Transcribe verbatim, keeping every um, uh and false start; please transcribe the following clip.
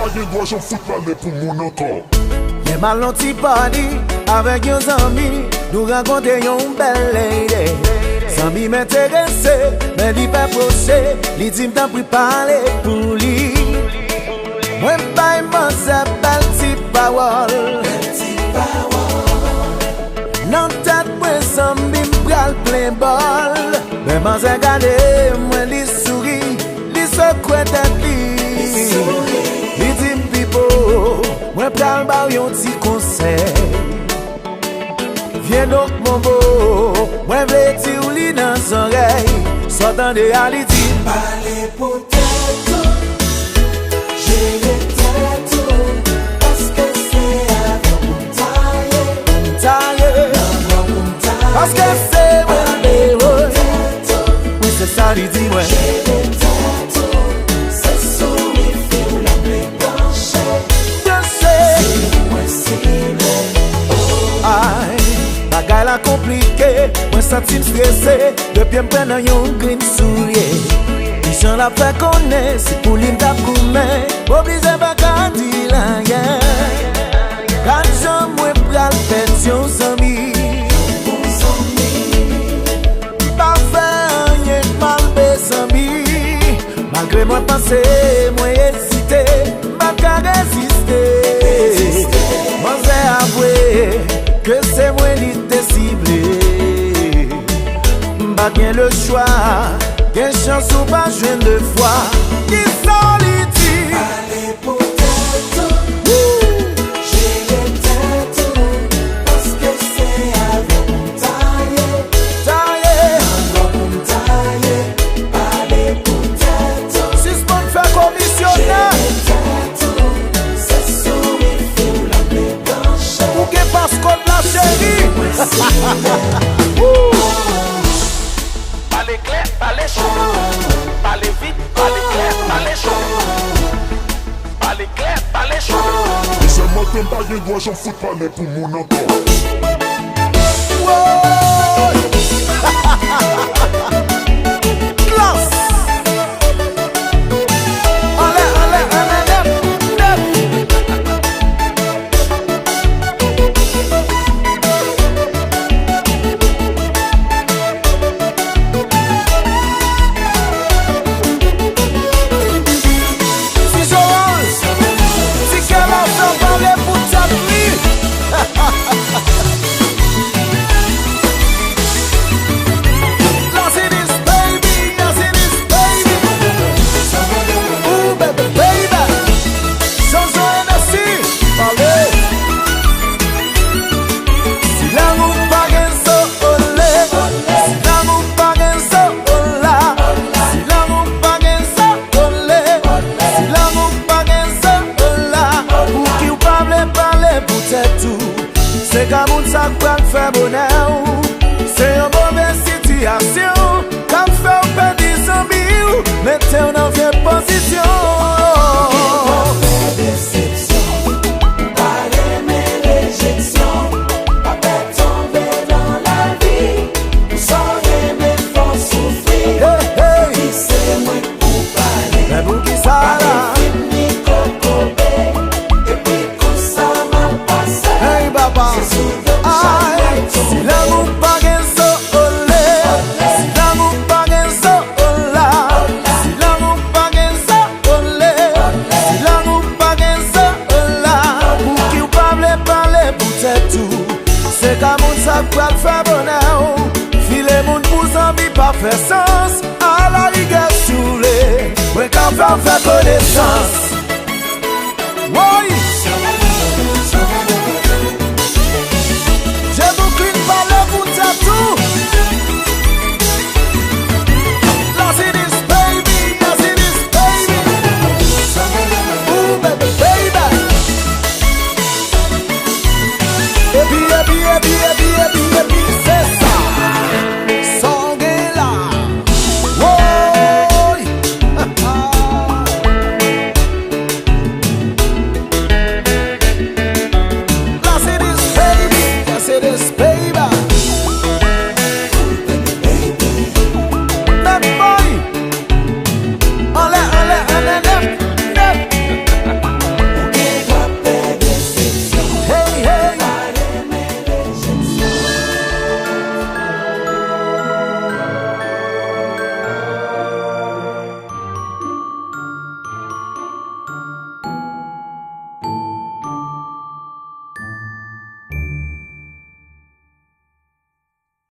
Pa gen dwa janm fout pale pou moun ankò. Lè m al nan ti pati avèk yon zanmi, nou rankontre yon bèl lady. Zanmi m enterese, men li pè pwoche, li di m tanpri pale pou li. Mwen bay manzè bèl ti pawòl. Nan tèt mwen, zanmi m pral plen bòl. Men manzè gade mwen, li souri, li sekwe tèt li. Li di m, "Pipo, mwen pral ba w yon ti konsèy. Viens donc, mon beau, mwen vle di w li nan zòrèy." Sa w tande a, li di m, "Pale pou tèt ou, jere tèt ou, paske se avè w pou m ta ye, pou m ta ye, nan bra w pou m ta ye, paske se mwen, pale pou tèt ou." Wi, se sa li di mwen. Jere tèt ou, se sou wifi w l ap branche. Branche. Se mwen sible. Ay, bagay la konplike, mwen santi m strese. Depi m pran nan yon grenn soulye, kijan l ap fè konnen se pou li m t ap goumen? M oblije pa ka di l anyen. Gad jan mwen pral pèdi yon zanmi. M pa fè anyen k mal, mezanmi. Malgre mwen panse, mwen ezite, m pa ka reziste. Manzè avwe ke se mwen li te sible. M pa t gen lechwa, gen chans ou pa jwenn de fwa. Kisa li di? Pale pou tèt ou, jere tèt ou, paske se avè w pou m ta ye, ta ye, nan bra w pou m ta ye, pale pou tèt ou. Sispann fè komisyonè. Jere tèt ou, se sou wifi w l ap debranche. Ou gen paskòd la, cheri. Pale klè, pale cho. Pale vit, pale klè, pale cho. Pale klè, pale cho. Mesye, mwen menm pa gen dwa janm fout pale pou moun ankò. Woy! Klas! Anlè, anlè, anlè, nèt, nèt. Ti Joel, ti kè la fè pale pou tèt li. Lazinis, baby, Lazinis, baby. Ooh, baby, baby. Jojo Hennessy, pale. Si lanmou pa gen zo, olé. Si lanmou pa gen zo, ola. Si lanmou pa gen zo, olé. Si lanmou pa gen zo, ola. Pouki w pa vle pale pou tèt ou? Se ka moun sa k pral fè bonè w. Se yon move sitiyasyon k ap fè w pèdi zanmi w, mete w nan vye pozisyon. Desepsyon, pa renmen rejeksyon, pa pè tonbe nan lavi, pou sa w renmen fò w soufri, hey, hey, ki se mwen k pou pale. Men poukisa la? Pale fim ni kokobe, epi konsa m ap pase. Hey, papa. Se sou do m chay mwen tonbe. Si lanmou pa gen zo, olé. Si lanmou pa gen zo, ola. Si lanmou pa gen zo, olé. Si lanmou pa gen zo, ola. Pouki w pa vle pale pou tèt ou? Se ka moun sa k pral fè bonè w. File moun pou zanmi pa fè sans. Alarigè, si w vle, mwen ka fè w fè konesans. Woy! Dje Brooklyn, pale pou tèt ou. Lazinis, baby, Lazinis, baby. Ooh, baby, baby. Epi, epi, epi, epi, epi,